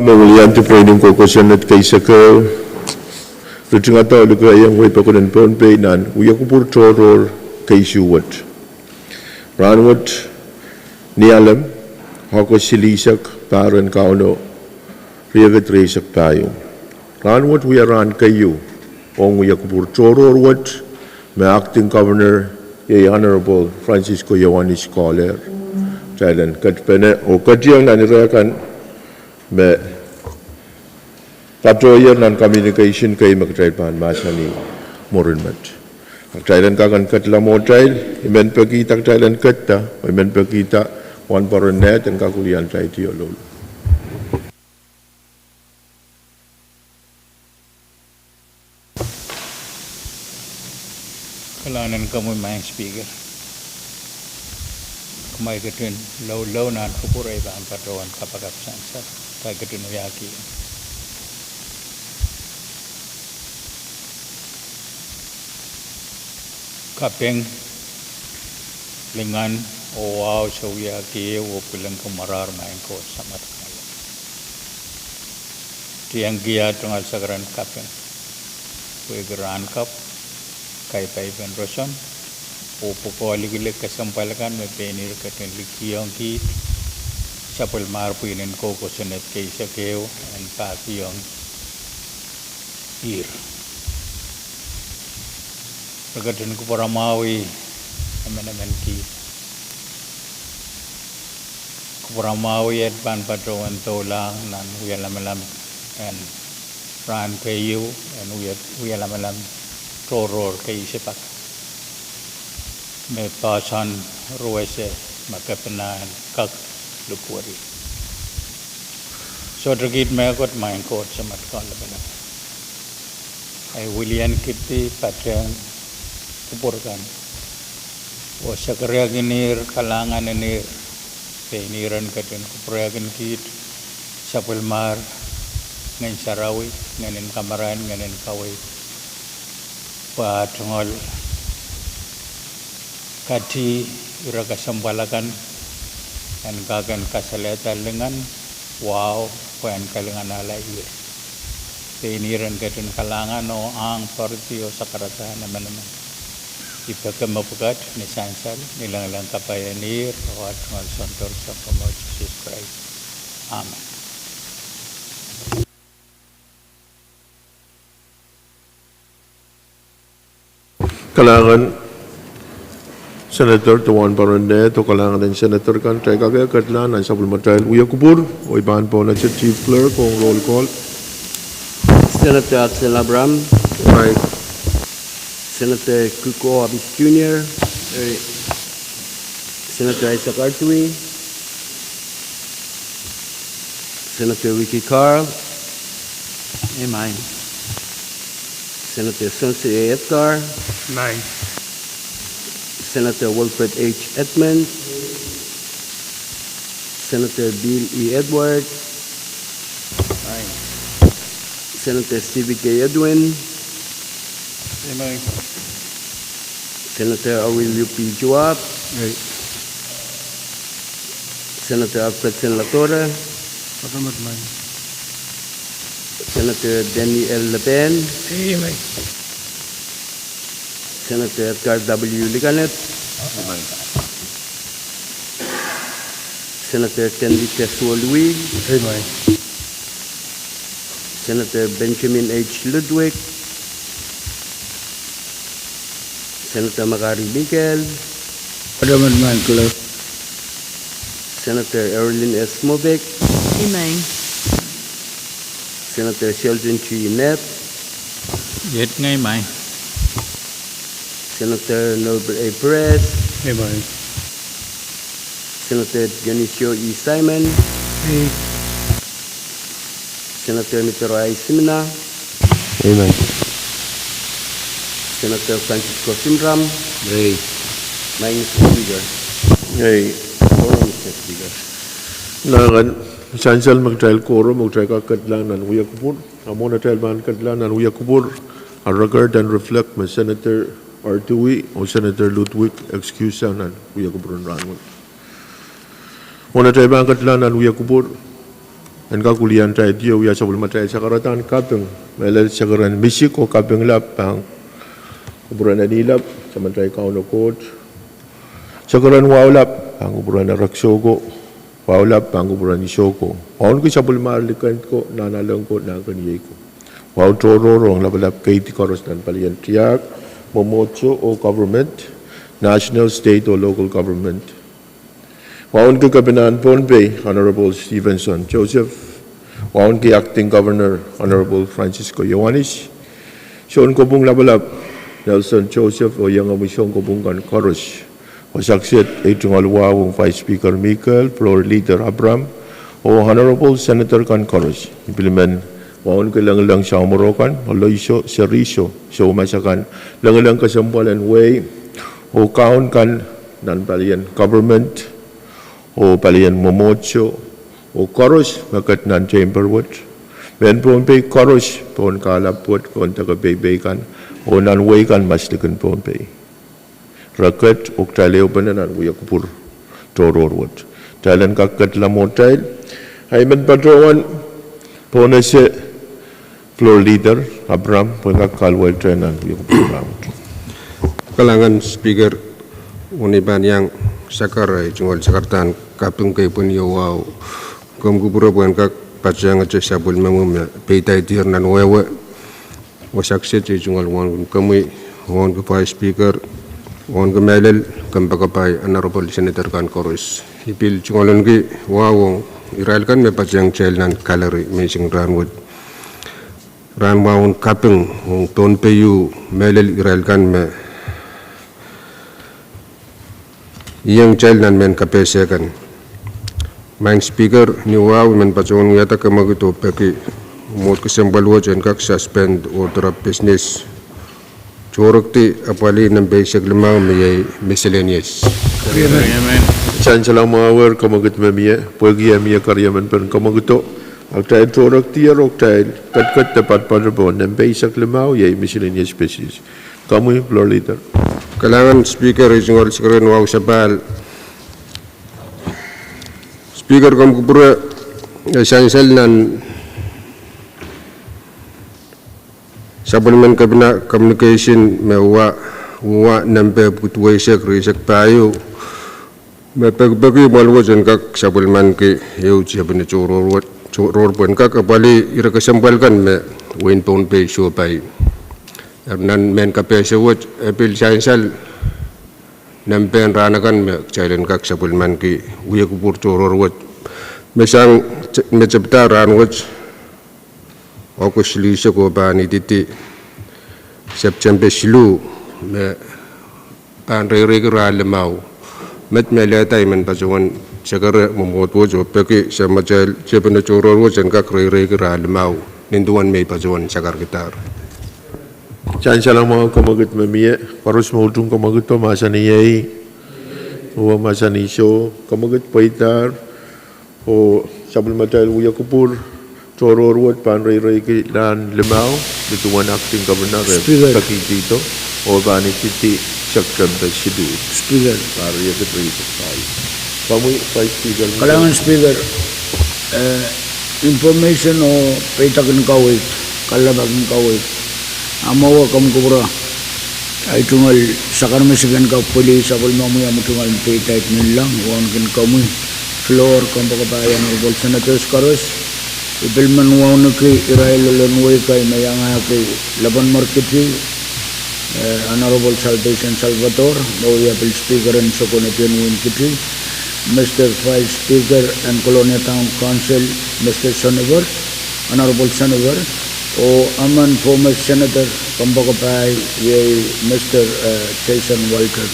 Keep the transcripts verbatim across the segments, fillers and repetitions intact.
Me weliandi pweinen koukosonned kei sekeu, ritingada oh likaiong wehi pokon en Pohnpei nan wiakupwur tohrohr kei isuh wet. Rahnwet, Nialem, August silihsek, pahr en Kauno, riekid rieisek pahieu. Rahnwet wia rahn keieu ong wiakupwur tohrohr wet me Acting Governor iei Honorable Francisco Iohannis kohlehr kitail en ketpene oh ketiong nan ire kan me patohier nan communication kei me kitail pahn mahsanih mwurin met. Kitail en kak en ketla mwohtail, I men pekihda kitail en ketta, I men pekihda Wahnpoaron Nehd en kak weliandi loaloalok. Kalahngan en komwi Maing Speaker. Kumwail ketin loalok nan kupwur, I pahn patohwan kapakap sansal, kaidehn ketin wiahki kaping, lingan, oh wahu se wiahki ehu oh pwiling kumwail, Maing Koht Samat Kauno. Tiengki tungoal sakaradahn kaping pwehki rahn kapw, kaipaipen roson, oh pwukoa likilik kesempwal kan me pein ihr ketin likiong kiht, sapwellimomwi pwihn en koukosonned kei sekeu en pahkihong ihr. Re ketin kupwuramwahwih emenemen kiht. Kupwuramwahwih et pahn patohwan doulahng nan wialamalam en rahn keieu en wie, wialamalam tohrohr kei sipak me poahsoan ruwese me kepina en kak likwerih. Sohte kiht mehkot Maing Koht Samat Kaun Lapalap. Ahi wiliandi patehng kupwur kan oh sakariakin ihr, kalahngan en ihr, pein ihr en ketin kupwurekin kiht, sapwellimomwi Ngehn Sarawi, Ngehn en Kamarain, Ngehn en Kaweid, pwe tungoal kati ire kesempwal akan en kak en kasalehda lingan, wahu, pwe en kalinganahla ihr. Pein ihr en ketin kalahngan oh ahng poaridi oh sakaradahn emenemen. I peki mepwukat ni sansal, ni lengileng kapai en ihr, oh tungoal Soundoro Sounkomour Sises Krais. Amen. Kalahngan Senator Wahnpoaron Nehd, oh kalahngan en senator kan. Kitail kak ketlahng nan sapwellimatail wiakupwur, oh I pahn pohnese Chief Clerk ong roll call. Senator Hudson Abraham. Aye. Senator Kuko Abbas Junior. Aye. Senator Isaac Artui. Senator Ricky Carl. Amen. Senator Spencer A. Edgar. Amen. Senator Wilfred H. Edmonds. Senator Bill E. Edwards. Amen. Senator Stevie K. Edwin. Amen. Senator Awil U. P. Juab. Aye. Senator Alfred Senlatore. Amen. Senator Danny L. Leben. Amen. Senator Edgar W. Liganet. Amen. Senator Kenley Teswolwi. Amen. Senator Benjamin H. Ludwig. Senator Makari Mikael. Amen, Maing Clerk. Senator Erilyn S. Mobek. Amen. Senator Sheldon G. Knapp. Iet ngehi Maing. Senator Norbert A. Perez. Amen. Senator Dionisio E. Simon. Aye. Senator Mitero I. Simina. Amen. Senator Francisco Simram. Aye. Maing Mister Speaker. Aye. Koro Mister Speaker. Nan sansal me kitail koro, me kitail kak ketlahng nan wiakupwur. A mwohn atail pahn ketlahng nan wiakupwur, a record en reflect me Senator Artui oh Senator Ludwig excuse nan wiakupwur en rahnwet. Mwohn atail pahn ketlahng nan wiakupwur, en kak wiliandi atail ieu, wia sapwellimatail sakaradahn kaping. Mehlel sakaradahn misik oh kaping lap pahn kupwuren Elilap, Samatail Kauno Koht. Sakaradahn wahu lap pahn kupwuren Erekiso ko. Wahu lap pahn kupwuren Iso ko. Wauneki sapwellimar likin ko, nanalek ko, nahnkeniei ko. Wahu tohrohr ong lapalap keidi koaros nan palien tiahk, mwomwohdiso oh government, national, state oh local government. Wauneki Kepinahn Pohnpei, Honorable Stevenson Joseph. Wauneki Acting Governor, Honorable Francisco Ioanis. Sounkopwung lapalap, Nelson Joseph, oh iengomwi sounkopwung kan koaros. Wasa kiset ei tungoal wahu ong Vice Speaker Mikel, Floor Leader Abraham, oh Honorable Senator kan koaros. I pil men wauneki lengileng soahng mwohro kan, Oloiso, Seriso, soumas akan, lengileng kesempwal en wehi, oh kaun kan nan palien government, oh palien mwomwohdiso, oh koaros me ket nan chamber wet, mehn Pohnpei koaros, pohn kahlap wet, pohn deke peipei kan, oh nan wehi kan maslikin Pohnpei. Re ket oh kitail ehupene nan wia kupwur tohrohr wet. Kitail en kak ketla mwohtail. Ahi men patohwan pohnese Floor Leader Abraham pwehn kak kahluwa kitail nan wia kupwur rahnwet. Kalahngan Speaker, oh ni pahn iang sakar ei tungoal sakaradahn kaping kei pwehn iang wahu komw kupwure pwehn kak patehngete sapwellimomwi me peidaidier nan wehwe. Wasa kiset ei tungoal wauneki komwi, wauneki Vice Speaker, wauneki mehlel kompoakepahi Honorable Senator kan koaros. I pil tungoal wauneki wahu ong irail kan me patehng kitail nan gallery menseng rahnwet. Rahn wahu en kaping ong Pohnpei oh mehlel irail kan me iang kitail nan mehn kapehse kan. Maing Speaker, ni wahu I men patohwan wiahda kemwekid oh peki mwohd kesempwal wet en kak suspend order of business, tohrekdi apwalih nempe eisek limau me iei miscellaneous. Sansal mwahu er, kemwekid me mie, pwehki e mie keriemen pen kemwekido, a kitail tohrekdier oh kitail ketiket de poadpoad pohn nempe eisek limau iei miscellaneous business. Komwi Floor Leader. Kalahngan Speaker, ei tungoal sakaradahn wahu sapahl. Speaker, komw kupwure, e sansal nan sapwellimen Kepina communication me wa, wa nempe pwukat duweisek rieisek pahieu, me pekipeki mwoahl wet en kak sapwellimanki ehu tiepene tohrohr pwehn kak apwalih ire kesempwal kan me wehin Pohnpei sohpai. Eri nan mehn kapehse wet e pil sansal nempehn rahn akan me kitail en kak sapwellimanki wia kupwur tohrohr wet. Me sang, me tepida rahnwet, August siluh eisek oh pahn ididi September siluh, me pahn reireiki rahn limau. Met me lehda I men patohwan sakare mwomwohd wet oh peki samatail tiepene tohrohr wet en kak reireiki rahn limau nin duwen me I patohwan sakarkidahr. Sansal mwahu, kemwekid me mie, koaros me utung kemwekido mahsanih ei, oh mahsanih soh, kemwekid pweidahr, oh sapwellimatail wia kupwur tohrohr wet pahn reireiki rahn limau nin duwen Acting Governor e pekihdo oh pahn ididi September siluh. Kalahngan Speaker, eh, information oh peidek en kaweid, kalelapak en kaweid. A mwowe komw kupwure, ei tungoal sakaramesik en kak pwili sapwellimomwi omw tungoal peidaid nanleng, wauneki komwi Floor, kompoakepahi Honorable Senators koaros. I pil men wauneki irail ohl en wehi kei me iangahki Lepin Mwerkiti, eh, Honorable Salvation Salvador, me wia pil Speaker en Sokoine Pein Wein Kiti, Mister Vice Speaker en Kolonia Town Council, Mister Sonifer, Honorable Sonifer, oh emen former Senator kompoakepahi iei Mister, eh, Jason Walter,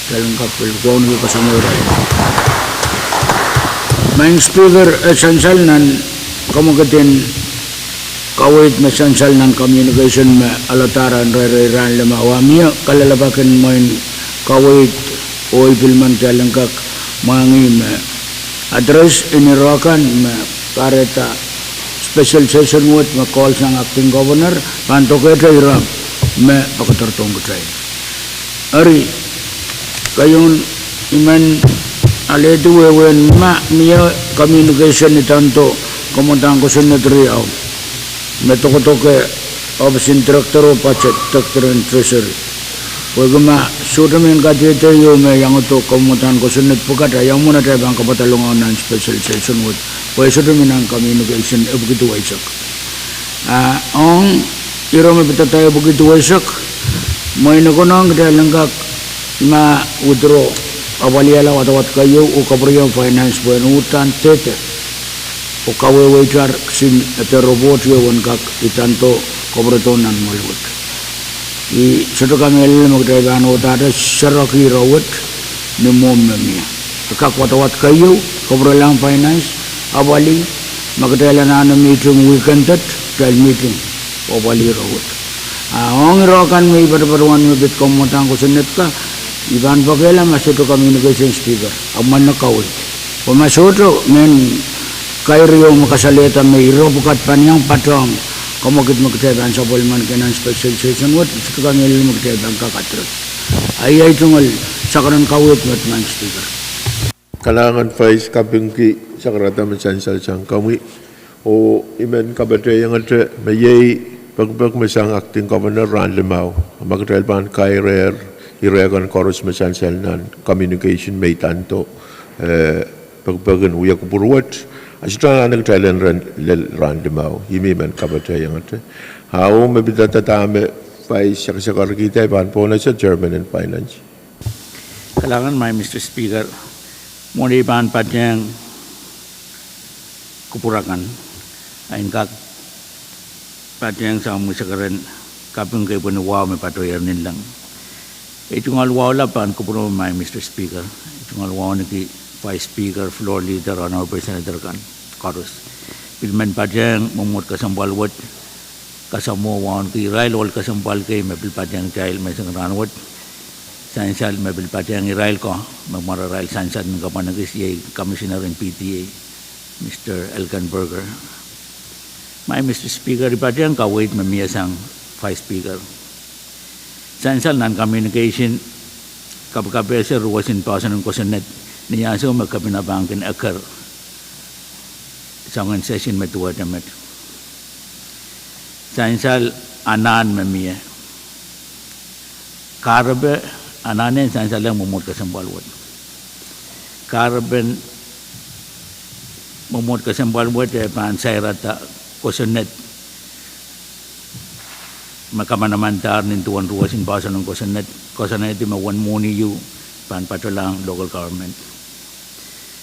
kitail en kak pil wauneki koasoanehdi irail. Maing Speaker, e sansal nan kemwekid en kaweid me sansal nan communication me aladahr en reirei rahn limau, a mie kalelapak en mwein kaweid oh I pil men kitail en kak mwahngih me address en ire kan me kahrehda special session wet me call sang Acting Governor pahn dokehte ire me pekederdohng kitail. Eri, keieun I men alehdi wehwehn ma mie communication idando Kamwadang kosonned riau me dokedoke ohpis en Director oh Budget, Director en Treasury. Pwehki ma sohte mehn kadehde ieu me iangodo kamwadang kosonned pwukat, a ia mwomwen atail pahn kapwaiada lohngao nan special session wet, pwe e sohte mi nan communication epwiki duweisek. A ong ire me pidada epwiki duweisek, mwein e konehng kitail en kak ma withdraw apwaliala wadawad keieu oh kapwuriong finance pwehn uhdahn dehde oh kawehweidahr kisin ede report ieu en kak idando kapwuredo nan mwoahl wet. I sohte kamehlele me kitail pahn uhdahte sereki ire wet ni mwomw me mie. E kak wadawad keieu, kapwurelahng finance, apwalih, ma kitail anahne meeting weekend et, kitail meeting oh apwalih ire wet. A ong ire kan me I patopatohwan me pid kamwadang kosonned ka, I pahn pekehla ma sohte communication, Speaker, a mwomwen kaweid. Pwe ma sohte mehn kairi ieu me kasalehda me ire pwukat pahn iang patohng kamwekid me kitail pahn sapwellimaniki nan special session wet, I sohte kamehlele me kitail pahn kak address. A ia ei tungoal sakaren kaweid met, Madam Speaker. Kalahngan Vice, kapingki sakarada me sansal sang komwi. Oh I men kapatahiengete me iei pekipek me sang Acting Governor rahn limau. Ma kitail pahn kairehr ire kan koaros me sansal nan communication me idando, eh, pekipek en wia kupwur wet, a sohte anahne kitail en lel rahn limau. I men kapatahiengete. A oh me pidada dahme Vice sakasakarkihda, I pahn pohnese Chairman en Finance. Kalahngan, Madam Speaker, mwohn ei pahn patehng kupwur akan, I en kak patehng sang mwesekeren kaping kei pwehn wahu me patohier ninleng. Ei tungoal wahu lap pahn kupwuromwi, Madam Speaker. Ei tungoal wauneki Vice Speaker, Floor Leader, Honorable Senator kan koaros. Pil men patehng mwomwohd kesempwal wet, kasamwo wauneki irail ohl kesempwal kei me pil patehng kitail menseng rahn wet. Sansal me pil patehng irail ko, me mwararail sansal en kapwan ekis, iei Commissioner en P T A, Mister Elkenberger. Madam Speaker, I patehng kaweid me mie sang Vice Speaker. Sansal nan communication, kapakapehse ruwesin poahsoan en kosonned ni ansou me Kepina pahn kin eker soangen session me duwehte met. Sansal anahn me mie. Kahrepe anahne en sansalehng mwomwohd kesempwal wet. Kahrepen mwomwohd kesempwal wet e pahn sairada kosonned me kamanamandahr nin duwen ruwesin poahsoan en kosonned, koasoanehdi me uwen mwohni ieu pahn patohlahng local government.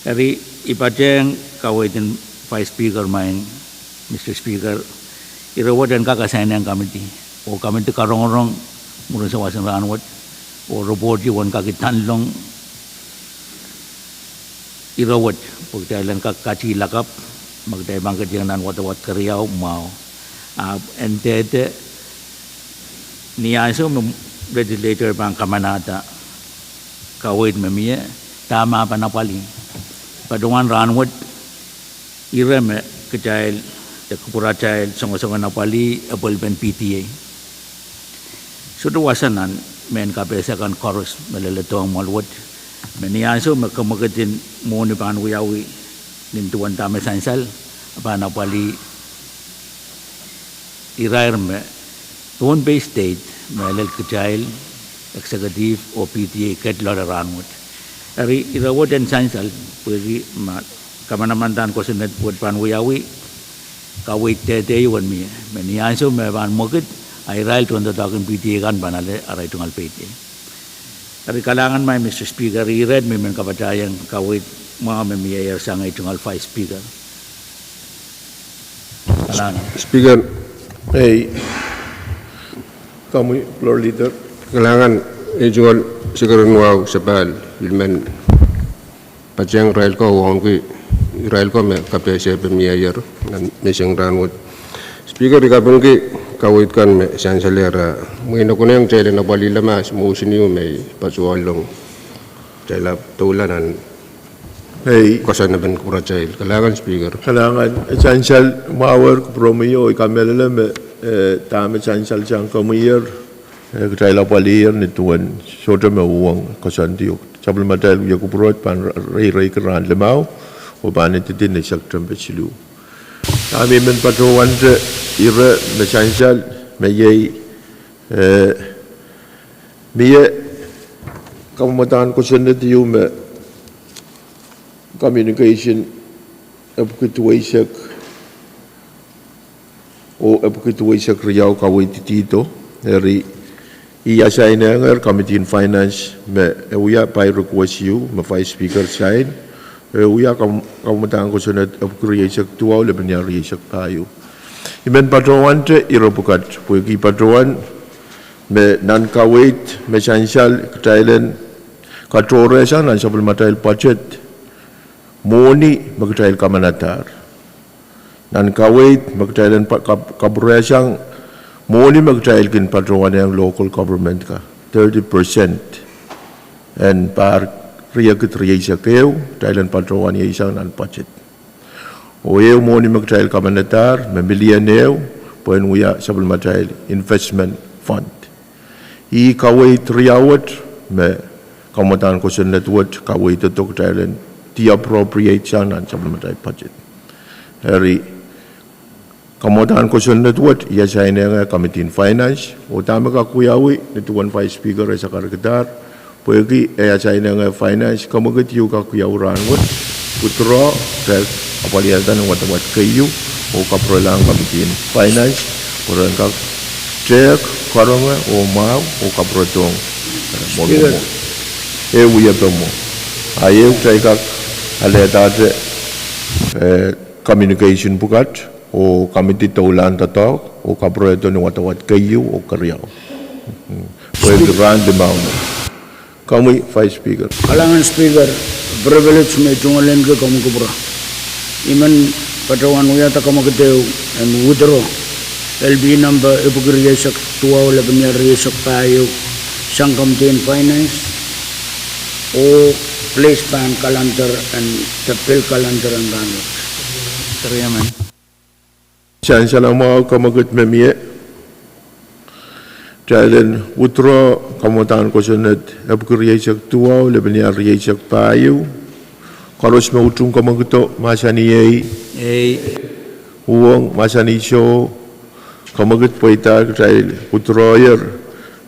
Eri, I patehng kaweid en Vice Speaker, Madam Speaker, ire wet en kak assign-ehng committee, oh committee karongorong mwurin sawas en rahn wet, oh report ieu en kak idanlong ire wet, pwe kitail en kak kati lakapw, ma kitail pahn ketieng nan wadawad keriau mwahu. Ahpw en dehde ni ansou me legislature pahn kamanahda kaweid me mie, dahme pahn apwalih. Patohwan rahn wet, ire me kitail, de kupwuratail songosong en apwalih, epwelpen P T A. Sohte wasa nan mehn kapehse kan koaros me leledohng mwoahl wet, me ni ansou me kamwekid en mwohni pahn wiawi nin duwen dahme sansal, a pahn apwalih irair me Pohnpei State me lel kitail, executive oh P T A, ket loale rahn wet. Eri ire wet en sansal, pwehki ma kamanamandan kosonned wet pahn wiawi, kaweid dehde ieu en mie, me ni ansou me pahn mwekid, a irail tohndoadoahk en P T A kan pahn ale arail tungoal payday. Eri kalahngan, Madam Speaker, ire me I men kapatahieng kaweid mwahu me mieier sang ei tungoal Vice Speaker. Kalahngan. Speaker, ei, komwi Floor Leader. Kalahngan, ei tungoal sekeren wahu sapahl, I men patehng irail ko, wauneki irail ko me kapehse pwe mieier nan menseng rahn wet. Speaker, I kapingki kaweid kan me sansalehr, a mwein e konehng kitail en apwalihla mahs motion ieu me I patohwanlong, kitail ahpw doula nan ei koasoanepen kupwuratail. Kalahngan, Speaker. Kalahngan, e sansal mwahuer kupwuromwi oh I kamehlele me, eh, dahme sansal sang komwier, eh, kitail apwaliher nin duwen sohte me uhwong koasoandi oh sapwellimatail wia kupwurwet pahn re-, reireiki rahn limau, oh pahn endidi ni September siluh. Ahpw I men patohwante ire me sansal me iei, eh, mie kamwadahn kosonned ieu me communication epwiki duweisek oh epwiki duweisek riau kaweiditihdo, eri I asainengehr Committee in Finance me e wia pai request ieu me Vice Speaker sain, e wia kam-, kamwadahn kosonned epwiki rieisek duwau lepin ial rieisek pahieu. I men patohwante ire pwukat, pwehki I patohwan me nan kaweid me sansal kitail en katohrehsang nan sapwellimatail budget mwohni me kitail kamanadahr. Nan kaweid me kitail en pa-, kap-, kapwurehsang mwohni me kitail kin patohwanehng local government ka, thirty percent en pahr riekid rieisek ehu, kitail en patohwaneisang nan budget. Oh ehu mwohni me kitail kamanadahr me million ehu, pwehn wia sapwellimatail investment fund. Ih kaweid riau wet me kamwadahn kosonned wet kaweidodo kitail en de-appropriatesang nan sapwellimatail budget. Eri kamwadahn kosonned wet I asainengehr Committee in Finance, oh dahme kak wiawi ni duwen Vice Speaker e sakarkidahr, pwehki e asainengehr Finance, kamwekid ieu kak wiawi rahnwet, withdraw, de apwaliada ni wadawad keieu, oh kapwurelahng Committee in Finance pwe ren kak tehk, karonge oh mwahu oh kapwuredohng, eh, mwo-, mwo-, mwo-, ehu wiepe mwo. A ehu kitail kak alehdahte, eh, communication pwukat oh committee doulahn doadoahk oh kapwurehdo ni wadawad keieu oh keriau. Pwehki rahn limau. Komwi Vice Speaker. Kalahngan Speaker, privilege me I tungoal ong komwi kupwure. I men patohwan wiahda kamwekid ehu en withdraw LP number epwiki rieisek duwau lepin ial rieisek pahieu sang Committee in Finance oh place pahn calendar en, de bill calendar en rahnwet. Eri I men sansalamwahu kamwekid me mie. Kitail en withdraw kamwadahn kosonned epwiki rieisek duwau lepin ial rieisek pahieu. Koaros me utung kamwekido mahsanih ei. Ei. Uhwong mahsanih soh. Kamwekid pweida kitail withdrawyer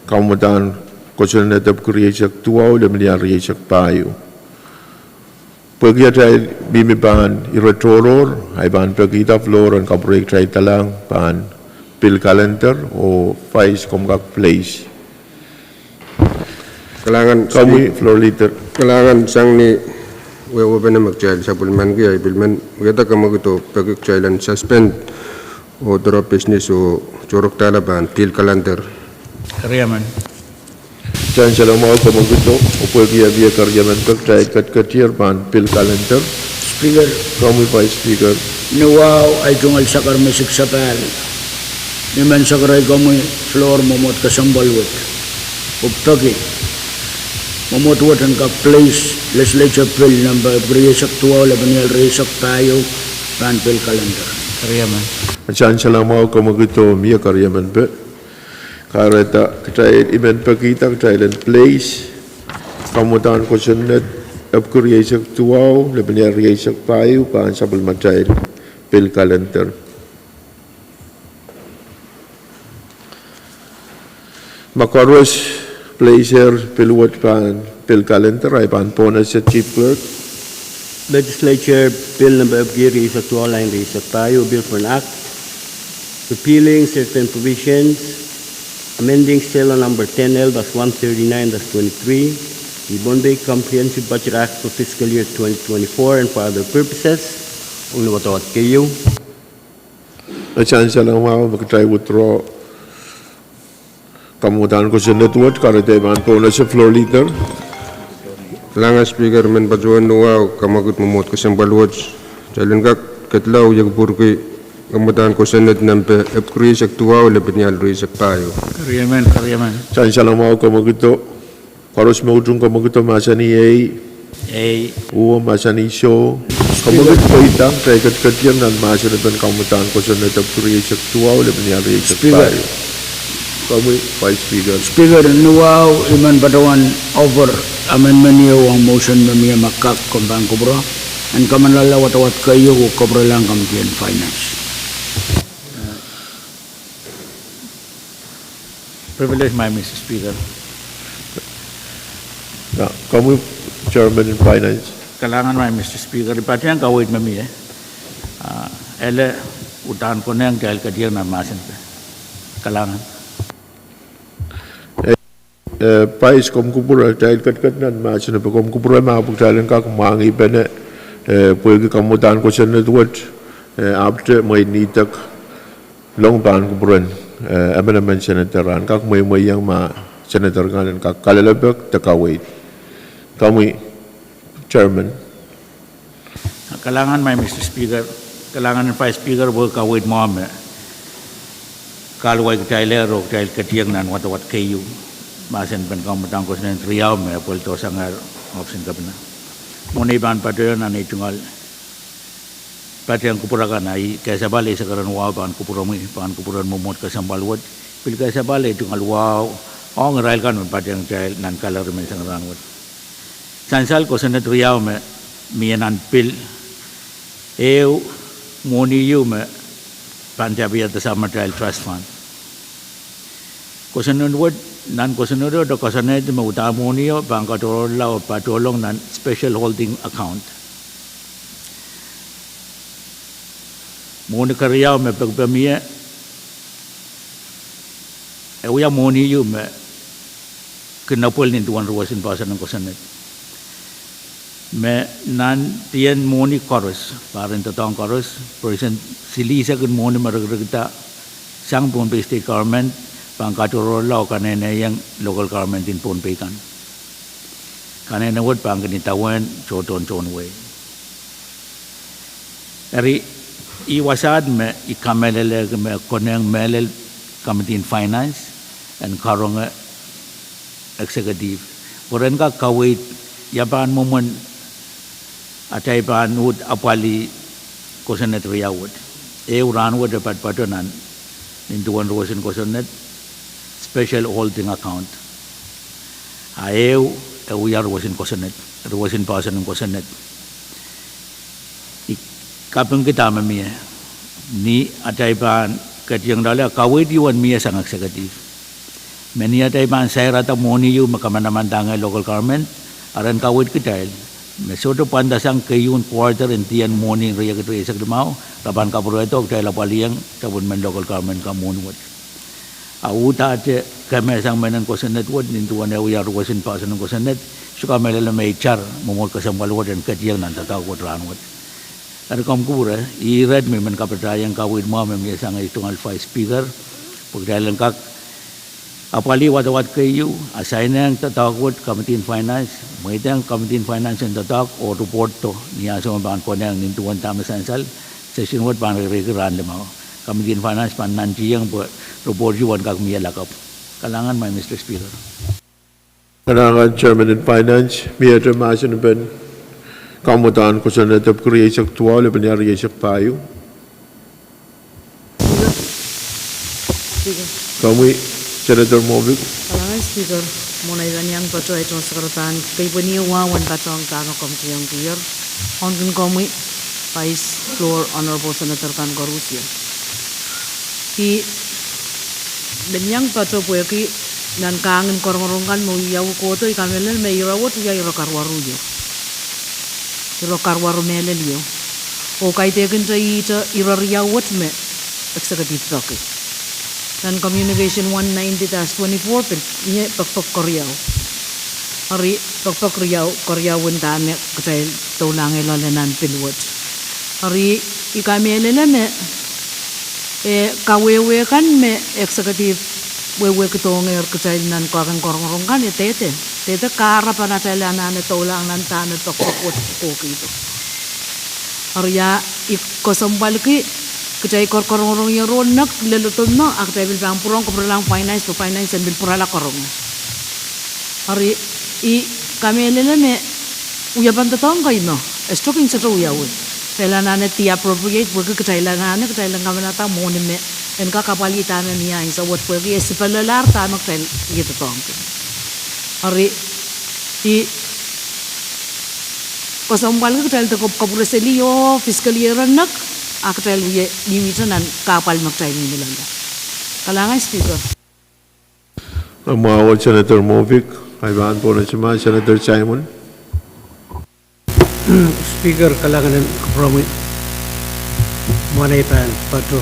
kamwadahn kosonned epwiki rieisek duwau lepin ial rieisek pahieu. Pwehki atail mihmi pahn ire tohrohr, ahi pahn pekihda floor en kapwurei kitail doulahng pahn bill calendar oh Vice komw kak place. Kalahngan Speaker. Kalahngan sang ni wehwehpen me kitail sapwellimaniki, ahi pil men wiahda kamwekid oh peki kitail en suspend oh drop business oh tohrohr doula pahn bill calendar. Eri I men sansalamwahu kamwekido, oh pwehki e mie keriemen pek kitail ketiketier pahn bill calendar. Speaker. Komwi Vice Speaker. Ni wahu ahi tungoal sakar me siksapal. I men sakaraikomwi floor mwomwohd kesempwal wet oh peki mwomwohd wet en kak place legislature bill number epwiki rieisek duwau lepin ial rieisek pahieu pahn bill calendar. Eri I men sansalamwahu kamwekido, mie keriemen pek. Kahrehda kitail, I men pekihda kitail en place kamwadahn kosonned epwiki rieisek duwau lepin ial rieisek pahieu pahn sapwellimatail bill calendar. Ma koaros place-er bill wet pahn bill calendar, ahi pahn pohnese Chief Clerk. Legislature Bill number epwiki rieisek duwau, lain rieisek pahieu, a bill for an act repealing certain provisions amending Schedule number ten L dash one thirty-nine dash twenty-three, the Pohnpei Comprehensive Budget Act for fiscal year twenty twenty-four and for other purposes. Ong ni wadawad keieu. E sansalamwahu me kitail withdraw kamwadahn kosonned wet, kahrehda e pahn pohnese Floor Leader. Kalahngan Speaker, I men patohwan wiahda kamwekid mwomwohd kesempwal wet, kitail en kak ketlahng oh iang pwurki kamwadahn kosonned nempe epwiki rieisek duwau lepin ial rieisek pahieu. Eri I men, eri I men sansalamwahu kamwekido. Koaros me utung kamwekido mahsanih ei. Ei. Uhwong mahsanih soh. Speaker. Kamwekid pweida, kitail ketiketier nan mahsen en kamwadahn kosonned epwiki rieisek duwau lepin ial rieisek pahieu. Komwi Vice Speaker. Speaker, ni wahu I men patohwan offer amendment ieu ong motion me mie, ma kak, komw pahn kupwure, en kamenlahla wadawad keieu oh kapwurelahng Committee on Finance. Privilege, my Mister Speaker. Komwi Chairman en Finance. Kalahngan, my Mister Speaker, I patehng kaweid me mie. Ah, ele uhdahn konehng kitail ketieng nan mahsen. Kalahngan. Eh, Vice, komw kupwure, kitail ketiket nan mahsen, pwe komw kupwure ma pwe kitail en kak mwahngih pene, eh, pwehki komw uhdahn kosonned wet, eh, ahpwte mwein idek, long pahn kupwuren, eh, emenemen Senator rahn, kak mweimweiong ma Senator kan en kak kalelapak de kaweid. Komwi Chairman. Kalahngan, my Mister Speaker, kalahngan en Vice Speaker pwe kaweid mwahu me kahluwa kitail ehr oh kitail ketieng nan wadawad keieu. Mahsen pen komw uhdahn kosonned riau me pweldohsangehr ohpis en kepina. Mwohn ei pahn patohdo nan ei tungoal patehng kupwur akan, a I kesempwal eisek ren wahu pahn kupwuromwi, pahn kupwuren mwomwohd kesempwal wet. Pil kesempwal ei tungoal wahu ong irail kan me patehng kitail nan kalari menseng rahn wet. Sansal kosonned riau me mie nan pil. Ehu, mwohni ieu me pahn tapiada sang me kitail trust fund. Kosonned wet, nan kosonned wet e koasoanehdi me uhdahn mwohnio pahn katohrohrla oh patohlong nan special holding account. Mwohni keriau me pekipek mie, e wia mwohni ieu me kin apwal nin duwen roson poahsoan en kosonned. Me nan dien mwohni koaros, pahr en doadoahk koaros, percent silihsek en mwohni me rikirikda sang Pohnpei State Government pahn katohrohrla oh kaneneiong local government en Pohnpei kan. Kanene wet pahn kin idawehn tohtohn tohn wehi. Eri, I wasaht me I kamehlelehki me konehng mehlel Committee en Finance en karonge Executive pwe ren kak kaweid ia pahn mwomwen atail pahn uhd apwalih kosonned riau wet. Ehu rahn wet e patopato nan nin duwen roson kosonned, special holding account. A ehu, e wia roson kosonned, roson poahsoan en kosonned. I kapingki dahme mie, ni atail pahn ketieng loale, kaweid ieu en mie sang executive. Me ni atail pahn sairada mwohni ieu me kamanamandahngehr local government, a ren kaweid kitail me sohte pwandasang keieun quarter en dien mwohni en riekid rieisek limau, re pahn kapwurehdo kitail apwaliong department local government kan mwohni wet. A uhdahn kemehsang mehnen kosonned wet nin duwen e wia roson poahsoan en kosonned, I sohte kamehlele me itar mwomwohd kesempwal wet en ketieng nan doadoahk wet rahn wet. Eri komw kupwure, I irehr me I men kapatahieng kaweid mwahu me mie sang ei tungoal Vice Speaker, pwe kitail en kak apwalih wadawad keieu, asainehng doadoahk wet Committee en Finance, mweidehng Committee en Finance en doadoahk oh reportdo ni ansou me pahn konehng nin duwen dahme sansal, session wet pahn reireiki rahn limau. Committee en Finance pahn nantihong pwe report ieu en kak mie lakapw. Kalahngan, my Mister Speaker. Kalahngan Chairman en Finance, miehte mahsen pen komw uhdahn kosonned epwiki rieisek duwau, lepin ia rieisek pahieu. Komwi Senator Moavik. Kalahngan Speaker, mwohn ei pahn iang patohdo, I tohn sakaradahn keipweni wahu en patohdo dahme komw kihong kier. Ohngkin komwi Vice, Floor, Honorable Senator kan koaros. I men iang patohdo pwehki nan kahng en korongorong kan me wiawi kohdo, I kamehlele me ire wet wia ire karuwaru ieu. Ire karuwaru mehlel ieu. Oh kaidehkin te ihte ire riau wet me executive peki. Nan Communication one ninety dash twenty-four pil mie pekpek keriau. Eri pekpek riau, keriau en dahme kitail doulahngehla nan pil wet. Eri I kamehlele me, eh, kawehwe kan me executive wehwehkidohngehr kitail nan kahng en korongorong kan e dehde. Dehde kahrepen atail anahne doulahng nan dahme pekpek wet kohkihdo. Eri ia I kesempwalki kitail kor-, korongorong ier o nek lel odomme, a kitail pil pahn pwurehng kupwurelahng Finance, pwe Finance en pil pwurala karonge. Eri I kamehlele me wiepen doadoahk kan me e sohte kin sohte wiawi. Kitail anahne de-appropriate pwehki kitail anahne, kitail en kamanahda mwohni me en kak apwalih dahme mie ansou wet pwehki e sipelelahr dahme kitail wie doadoahngki. Eri I kesempwalki kitail de kop-, kopwureseli oh fiscal year nek, a kitail wie mihmihte nan kahpwal me kitail mihmi loale. Kalahngan Speaker. Mwahwot Senator Moffitt, I pahn pwonese ma Senator Simon. Speaker, kalahngan en kupwuromwi. Mwohn ei pahn patoh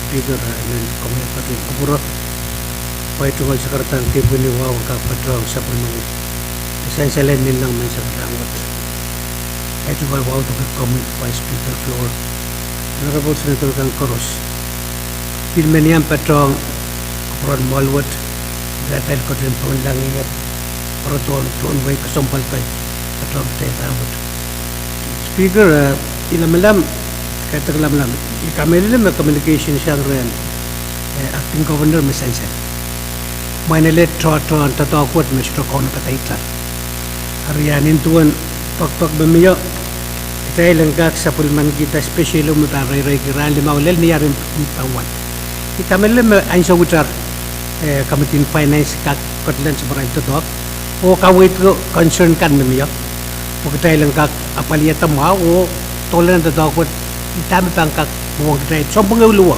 Speaker, eh, men komwi patohwan kupwure. Pwe ei tungoal sakaradahn kepwin ni wahu en kak patohwan sapwellimen sansal en nin nanmwarki sakaradahn wet. Ei tungoal wahu doke komwi Vice Speaker, floor, Honorable Senator kan koaros. Pil men iang patohwan kupwuren mwoahl wet, irail ketin pwungla ngier, pwe re tohn, tohn wei kesempwal kei, patohwan kitail rahnwet. Speaker, eh, I lamalam, kaidehk lamalam, I kamehlele me communication sang rehn, eh, Acting Governor me sansal. Mwein ele tohtohn doadoahk wet me sohte kaunopada itar. Eri nin duwen pekipek me mie, kitail en kak sapwellimankihda special me pahn reireikihda rahn limau lel ni arin pahn wad. I kamehlele me ansou itar, eh, committee en finance kak ketilong samarail doadoahk, oh kaweid ko concern kan me mie, oh kitail en kak apwalihada mwahu, oh dohlen doadoahk wet, I dahme pahn kak pwuhng kitail, sounpwong ehu luwa.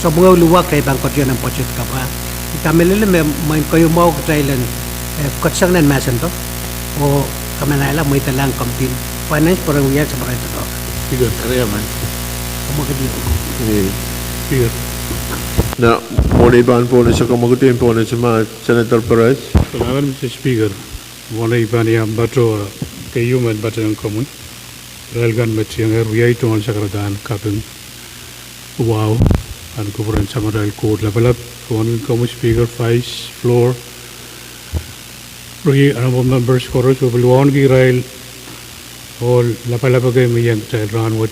Sounpwong ehu luwa kitail pahn ketilong nan budget kapwa. I kamehlele me mwein keieu mwahu kitail en, eh, ketisang nan mahsen do, oh kamanahla mweidalahng committee en finance pwe ren wia samarail doadoahk. Speaker, kariaman. Kamwekid. Eh, Speaker. Nan mwohn ei pahn pwonese, kamwekid en pwonese ma Senator Perez. Kalahngan, Mister Speaker. Mwohn ei pahn iang patohwan, keieu men patohwan komwi. Irail kan me tiengehr wia ei tungoal sakaradahn kaping wahu, en kupwuren samarail Koht Lapalap, wauneki komwi Speaker, Vice, floor, eri honorable members koaros, oh pil wauneki irail ohl lapalap ekei me iang kitail rahnwet.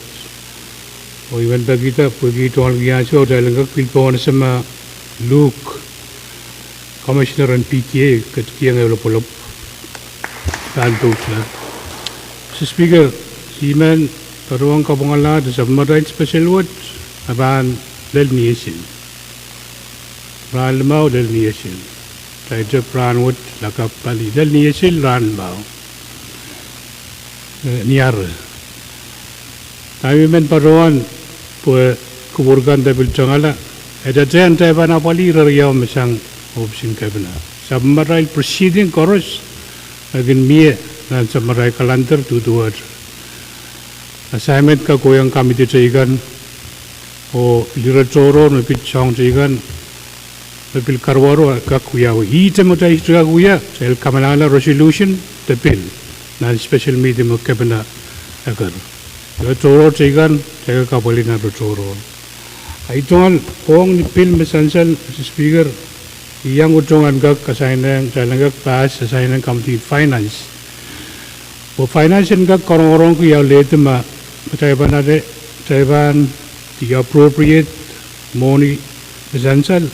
Oh I men pekihda pwehki ei tungoal kiansio kitail en kak pil pwonese ma Luke, Commissioner en P T A, ketikihong lopwolop pahn pousla. Mister Speaker, I men patohwan kapwungala de sapwellimatail special wet, a pahn lel niesil. Rahn limau lel niesil. Kitail tep rahnwet, lakapw, pali, lel niesil rahn limau. Eh, ni ahr. Dahme I men patohwan, pwe kupwur kan de pil tengala, e dehr, dehr pahn apwalih ire riau me sang ohpis en kepina. Sapwellimatail proceeding koaros, e kin mie nan sapwellimatail calendar duduwehte. Assignment kak kohiong committee teikan, oh lire tohrohr me pid soahng teikan, me pil karuwaru kak wiawi. Ihte me kitail sohte kak wia, kitail kamanahla resolution de bill nan special meeting me kepina eker. Lire tohrohr teikan, kitail kak apwalih nan lire tohrohr. Ei tungoal pwong ni bill me sansal, Mister Speaker, I iang utung en kak assign-ehng, kitail en kak pass assign-ehng committee finance. Pwe finance en kak korongorongki ia lehdi ma, ma kitail pahn ale, kitail pahn de appropriate mwohni me sansal,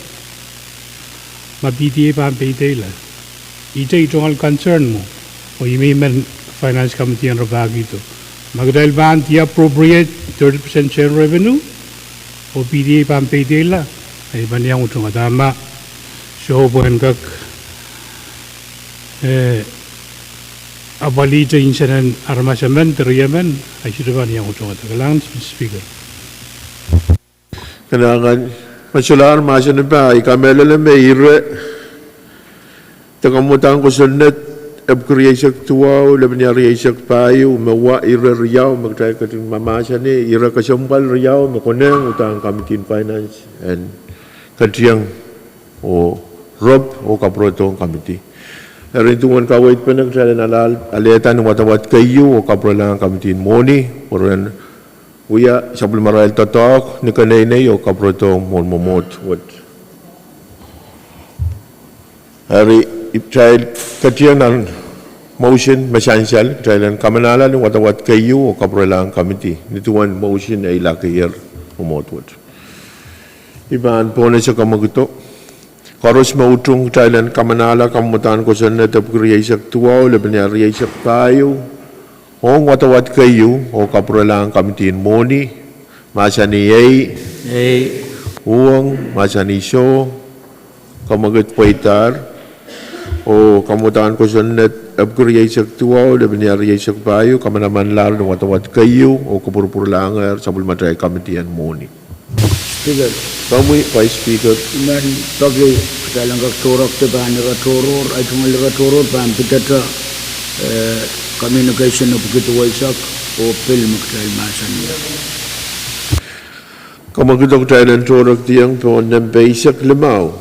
ma P T A pahn peideila. Ihte ei tungoal concern mwo, oh I men men finance committee en rapahkihdo. Ma kitail pahn de appropriate thirty percent share revenue, oh P T A pahn peideila, ei pahn iang utungada ma, soh pwehn kak, eh, apwalihte insensuwed en aramas emen, de riemen, ei sohte pahn iang utungada. Kalahngan, Mister Speaker. Kalahngan, ma solahr mahsanih pwe I kamehlele me ire de kamwadahn kosonned epwiki rieisek duwau, lepin ia rieisek pahieu, me wa ire riau me kitail ketin mahmahsanih, ire kesempwal riau me konehng uhdahn committee en finance en ketieng oh rop oh kapwuredohng committee. Eri nin duwen kaweid pene kitail en ale, alehda ni wadawad keieu oh kapwurelahng committee en mwohni, pwe ren wia sapwellimarail doadoahk ni keneinei oh kapwuredohng mwohn mwomwohd wet. Eri kitail ketieng nan motion me sansal, kitail en kamanahla ni wadawad keieu oh kapwurelahng committee, ni duwen motion e ilakeier mwomwohd wet. I pahn pwonese kamwekido. Koaros me utung kitail en kamanahla kamwadahn kosonned epwiki rieisek duwau, lepin ia rieisek pahieu, ong wadawad keieu oh kapwurelahng committee en mwohni, mahsanih ei. Ei. Uhwong, mahsanih soh. Kamwekid pweidahr. Oh kamwadahn kosonned epwiki rieisek duwau, lepin ia rieisek pahieu, kamanamanlahr ni wadawad keieu oh kapwurpwurlahngehr sapwellimatail committee en mwohni. Speaker. Komwi Vice Speaker. I men peki kitail en kak tohrohr de pahn ire tohrohr, ei tungoal ire tohrohr pahn pidada, eh, communication epwiki duweisek, oh pil me kitail mahsanih. Komwi kitail en tohrohr diong pohn nempe eisek limau.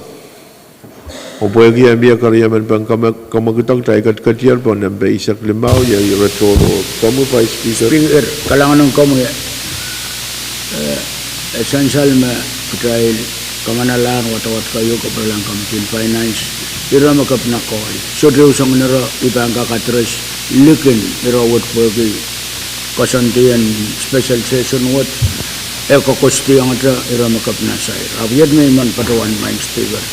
Oh pwehki e mie keriemen pahn komwi, komwi kitail en ketiket pohn nempe eisek limau, iei ire tohrohr. Komwi Vice Speaker. Speaker, kalahngan en komwi, eh, e sansal me kitail kamanalahr wadawad keieu kapwurelahng Committee en Finance, ire me kepina kohl. Sohte ehu soangen ire I pahn kak address likin ire wet pwehki koasoandi en special session wet, e koakoasoiangete ire me kepina sair. Ahpw iet me I men patohwan, Madam Speaker.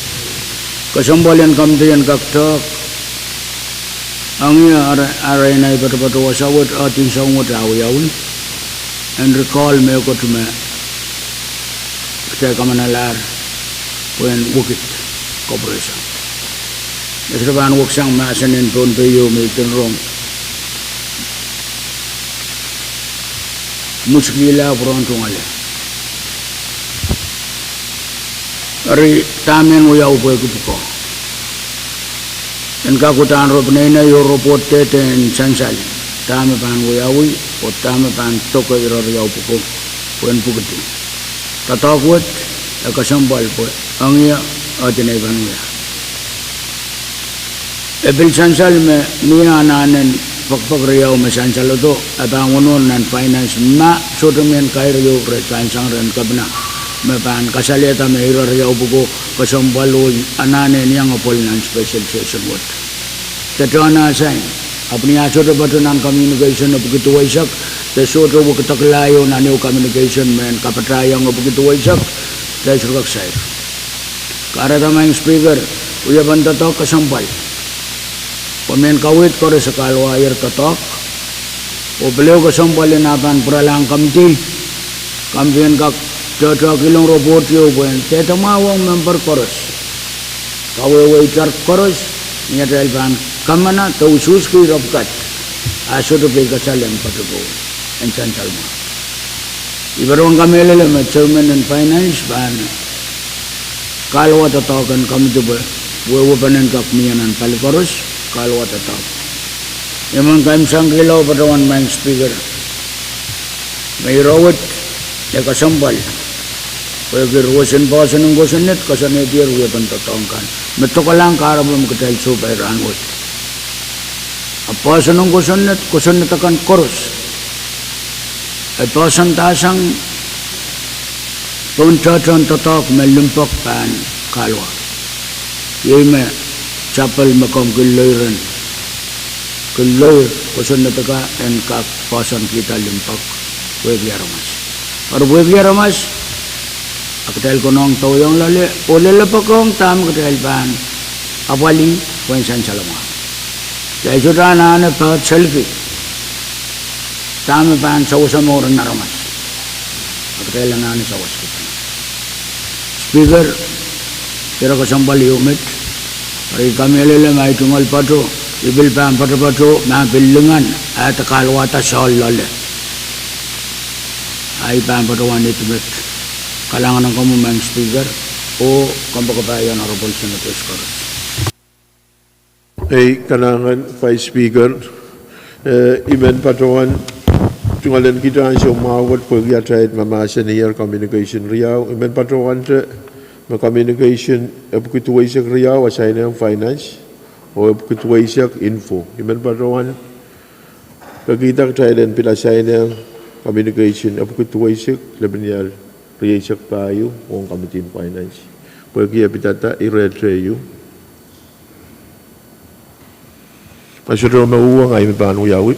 Kesempwal en committee en kak tehk, engie arail, arail nei patopato wasa wet, atin soang wet awiawi. En recall mehkot me kitail kamanalahr pwehn wekid kapwuresang. E sohte pahn weksang mahsen en Pohnpei ieu me I kin rong mwuskihla pwurohn tungoale. Eri dahme en wiawi pwehki pwukoa. En kak uhdahn ire peneinei oh ire pwoat dehde en sansal dahme pahn wiawi, oh dahme pahn doke ire riau pwukoa pwehn pwukidi. Doadoahk wet, e kesempwal pwe engie ahdin ei pahn wia. E pil sansal me mie anahnen pekpek riau me sansalodo, e pahn wonohn nan Finance ma sohte mehn kair ieu re sansang rehn kepina, me pahn kasalehda me ire riau pwukoa kesempwal oh anahnen iang apwal nan special session wet. Dehde nan sain, ahpw ni ah sohte patoh nan communication epwiki duweisek, de sohte wekidekla ieu nan ehu communication me en kapataiong epwiki duweisek, de sohte kak sair. Kahrehda Madam Speaker, wiepen doadoahk kesempwal. Pwe mehn kaweid koaros e kahluwaier doadoahk. Oh pil ehu kesempwal en ah pahn pwuralahng committee, committee en kak tohtohkilong report ieu pwehn dehde mwahu ong member koaros. Kawehwe itar koaros, ni atail pahn kamana de usuhski ire pwukat, ah sohte peikasal en patohdo en sansal mwahu. I patohwan kamehlele me chairman en Finance pahn kahluwa doadoahk en committee pwe wehwehpen en kak mie nan pali koaros, kahluwa doadoahk. I men kaimwisekla oh patohwan Madam Speaker, me ire wet e kesempwal pwehki ruwesen poahsoan en kosonned, koasoanehdier wiepen doadoahk kan me dokelahng kahrepe me kitail sohpai rahnwet. Ahpw poahsoan en kosonned, kosonned akan koaros e poahsoandahsang pohn tohtohn doadoahk me limpoak pahn kahluwa. Iei me sapwellime komw kin loir en, kin loir kosonned akan en kak poahsoankihda limpoak pwehki aramas. Eri pwehki aramas, a kitail konehng doadoahk loale oh lelepoakohng dahme kitail pahn apwalih pwehn sansal mwahu. Kitail sohte anahne pahn selki dahme pahn sewese mour en aramas, a kitail anahne sewese kitail. Speaker, ire kesempwal ieu met, eri I kamehlele ma ei tungoal patoh, I pil pahn patopato ma pil lingan, a de kahluwada soal loale. Ahi pahn patohwan ih met. Kalahngan en komwi Madam Speaker, oh kompoakepahi Honourable Senators koaros. Ei kalahngan Vice Speaker, eh, I men patohwan tungoal en kihda ansou mwahu wet pwehki atail mahmahsenier communication riau. I men patohwante me communication epwiki duweisek riau a sainehng Finance, oh epwiki duweisek Info. I men patohwan pekihda kitail en pil sainehng communication epwiki duweisek lepin ial rieisek pahieu ong Committee en Finance, pwehki e pidada irehte ieu. Ma sohte me uhwong, ahi me pahn wiawi.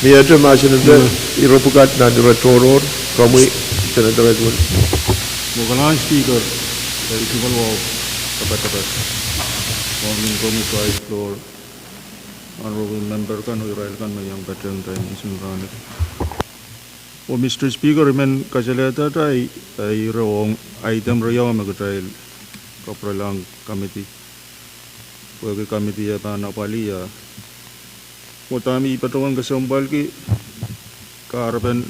Miehte mahsenete ire pwukat nan ire tohrohr, komwi Senator Edwin. Mwohn kalahngan Speaker, ei tungoal wahu kapatapat. Mwohn komwi Vice Speaker, Honourable Member kan oh irail kan me iang patehng time en rahn wet. Oh Mister Speaker, I men kasalehda ei, ei ire ong item riau me kitail kapwurelahng committee, pwehki committee e pahn apwalih. Oh dahme I patohwan kesempwalki kahrepen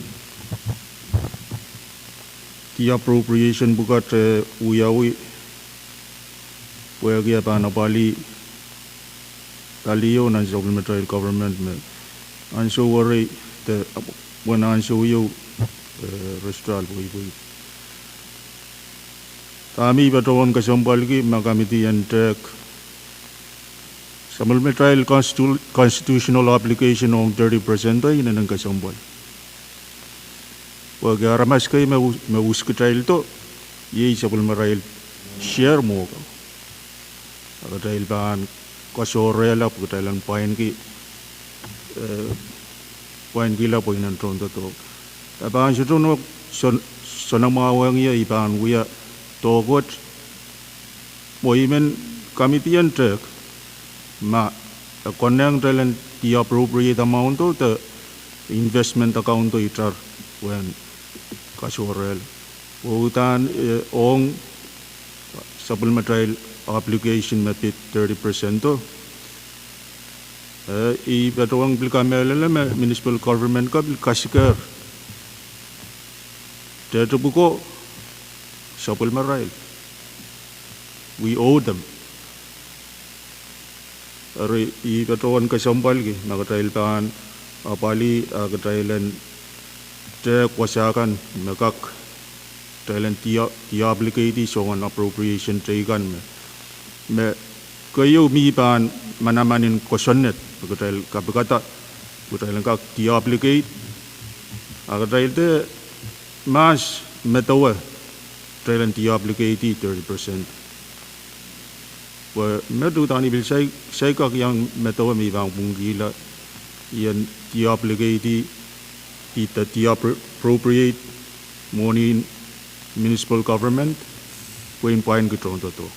Dih appropriation pwukat e wiawi pwehki e pahn apwalih pali ieu nan sapwellimatail government me ansou werei de uwen ansou ieu, eh, restal pweipwei. Dahme I patohwan kesempwalki ma committee en tehk, sapwellimatail constitu-, constitutional obligation ong thirty percent o inenen kesempwal. Pwehki aramas kei me, me uhs kitaildo, iei sapwellimarail share mwo ko. A kitail pahn kasohrehla pwe kitail en pwainki, eh, pwainkihla pwe inenen tohndoadoahk. E pahn sohte, sohte, soanamwahu wehwehng ie I pahn wia dohkot mwo I men committee en tehk ma e konehng kitail en de-appropriate amount o de investment account o itar uwen kasohrehla. Pwe uhdahn, eh, ong sapwellimatail obligation me pid thirty percent o, eh, I patohwan pil kamehlele me municipal government ko pil kasikier tehtepwuko sapwellimarail. We owe them. Eri I patohwan kesempwalki ma kitail pahn apwalih a kitail en tehk wasa kan me kak kitail en de-, de-obligate soangen appropriation teikan me, me keieu mi pahn manaman en kosonned me kitail kapikada, kitail en kak de-obligate, a kitail de mahs medewe kitail en de-obligate thirty percent. Pwe met uhdahn I pil saik, saikak iang medewe me I pahn pwungkihla ien de-obligate, de-, de-appropriate mwohnin municipal government pwe en pwainki tohndoadoahk.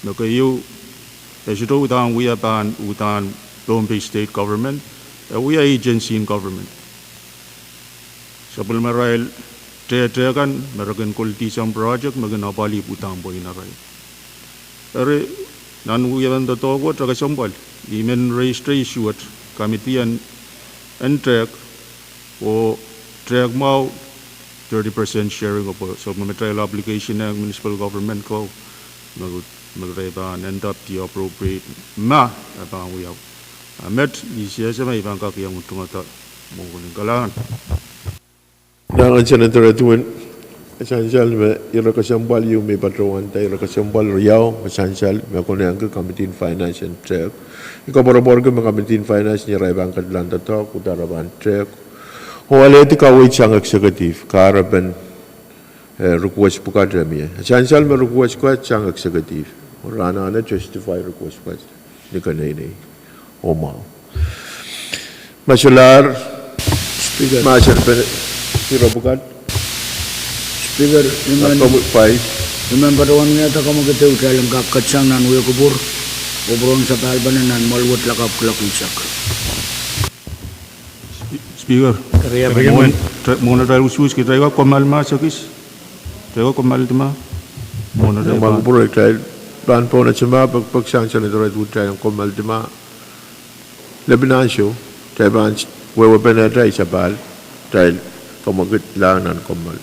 Me keieu, e sohte uhdahn wia pahn uhdahn Pohnpei State Government, e wia agency en government. Sapwellimarail tehteh kan me re kin koledi some project me kin apwalih pwe uhdahn pweinen arail. Eri nan wiepen doadoahk wet e kesempwal, I men raise the issue wet committee en, en tehk, oh tehk mwahu thirty percent sharing o pwe sapwellimatail obligation ong municipal government ko me, me kitail pahn end up de-appropriate ma e pahn wiawi. A met I sehse me I pahn kak iang tungada mwohn kalahngan. Nan Senator Edwin, e sansal me ire kesempwal ieu me I patohwanda, ire kesempwal riau me sansal me konehngki Committee en Finance en tehk. I koapworopworki me Committee en Finance ni arail pahn ketilahng doadoahk, uhdahn re pahn tehk oh alehdi kaweid sang executive, kahrepen, eh, request pwukat e mie. E sansal me request pwukat sang executive, oh re anahne justify request pwukat ni keneinei oh mwahu. Ma solahr, Speaker. Ma solahr pene, ire pwukat. Speaker, I men, I men patohwan wiahda kamwekid ehu, kitail en kak kedsang nan wia kupwur, oh pwurehng sapahl pene nan mwoahl wet lakapw kuloak eisek. Speaker, mwohn atail usuhs kitail kak kommoal ma sekis. Kitail kak kommoal dima. Mwohn atail, ma kupwure kitail pahn pwonehdi ma pekipek sang Senator Edwin, kitail kommoal dima. Lepin ansou kitail pahn wehwehpene atail sapahl, kitail kamwekid lahng nan kommoal.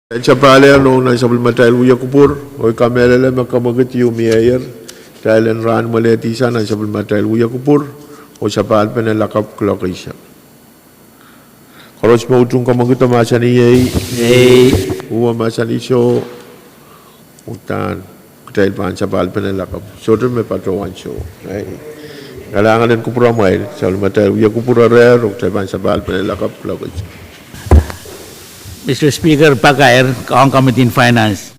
Sapahl ehr nohn nan sapwellimatail wia kupwur, oh I kamehlele me kamwekid ieu mieier, kitail en rahn mwelehdi sang nan sapwellimatail wia kupwur, oh sapahl pene lakapw kuloak eisek. Koaros me utung kamwekid mahsanih ei. Uwen mahsanih soh. Udahn kitail pahn sapahl pene lakapw. Sohte me patohwan soh. Kalahngan en kupwuramwail, sapwellimatail wia kupwur ehr, oh kitail pahn sapahl pene lakapw kuloak eisek. Mister Speaker, pakair ong Committee on Finance.